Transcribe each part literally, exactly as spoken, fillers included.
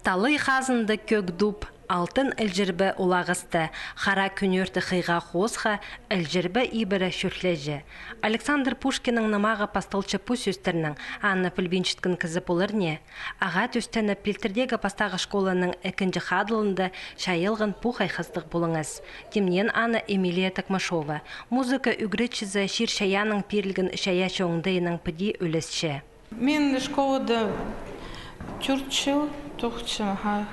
Талай хазында кӧг дуб, алтын ілҷірбе улағасты, хара кӱнӧрті хыйға хоосха, ілҷірбе ибіре чӧртлеҷе. Александр Пушкиннің нымағы пасталча пу сӧстернең, аны пілбинчеткен кізі полар не? Ағаа тӧстеніп, Пилтірдегі пастағы школаның ікінҷі хадылында чайылған пу хайхастығ пулуңас. Тимнеен аны Эмилия Токмашова. Музыка ӱгретчізі чир-чайааннаң пирілген чайаачы оңдайынаң піди ӱлесче. Мин школада тӧрт чыл тоғынчам, аха.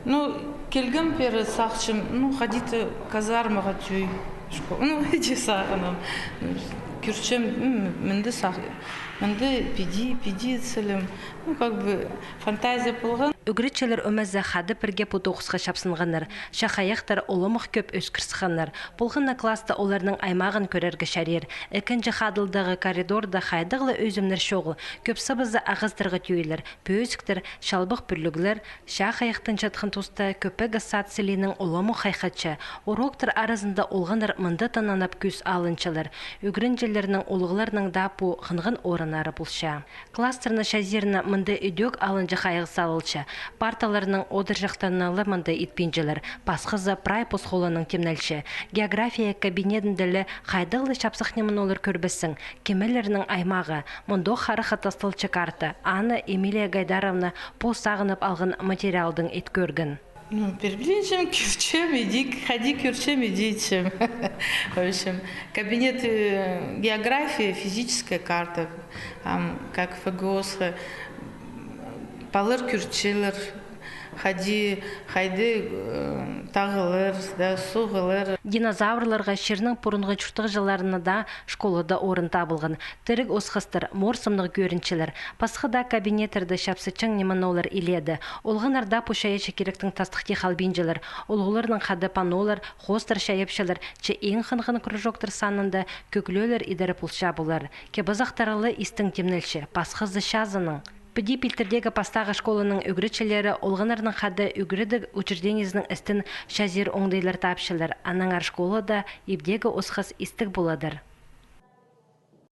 Ну, килгем пеер сағынчам, ну, хайди-да казармаға тӧӧй. Шко-, ну, иди сағынам. Кӧрчем, м, мында сағ-, мында піди, піди сілем. Ну, как бы, фантазия полған. Ӱгретчілер ӧмезі хада пірге пу тоғысха чапсынғаннар. Чахайахтар уламох кӧп ӧскір сыхханнар. Полған на класста оларның аймағын кӧрерге чарир. Ікінҷі хадылдағы коридорда хайдағ ла ӧзімнер чоғыл. Кӧп сыбызы ағастарға тӧӧйлер. Пӧзіктер, чалбах пӱрліглер. Чахайахтанчатхан туста кӧпеге сад сілиинең уламох хайхатча. Уроктар аразында олғаннар мында тынанып кӱс алынчалар. Ӱгренҷілернің улуғларның даа пу хынған орыннары полча. Класстарны чазирына мында ідӧк алынҷа хайығ салылча. Парталарның одырҷахтарына ла мында итпинчелер. Пасхазы прай пос холынаң тимнелче. География кабинетінде ле хайдағ ла чапсых ниме олар кӧрбессің. Кемелернің аймағы. Мындох харахха тасталча карта. Аны Эмилия Гайдаровна пос сағынып алған материалдаң ит кӧрген. Ну, пір пілінчем, кӧрчем, иди, хайди кӧрчем, иди итчем. В общем, кабинет, э, география, физическая карта, ам, как ФГОС, палалар кӧрчелер, хайди, хайди, э, тағлар, да, суғлар. Динозаврларға, чирнің пурунғы чуртағҷыларына даа школада орын табылған. Тіріг осхастар, морсымнығ кӧрінчелер. Пасха даа кабинеттерде чапсыҷаң ниме олар илееде. Олғаннар даа пу чайаачы киректең тастыхти халбинчалар. Улуғларнаң хада паннолар, хоостар чайапчалар, че иң хынған кружоктар санында кӧглеолер идер полча полар. Кебазахтары ла истең тимнелче, пасхазы чазынаң. Піди Пилтірдегі пастағы школаның ӱгретчілері олғаннарнаң хада ӱгредіг учреждениезінің істін чазир оңдайлар тапчалар. Аннаңар школада ибдегі осхас истіг поладыр.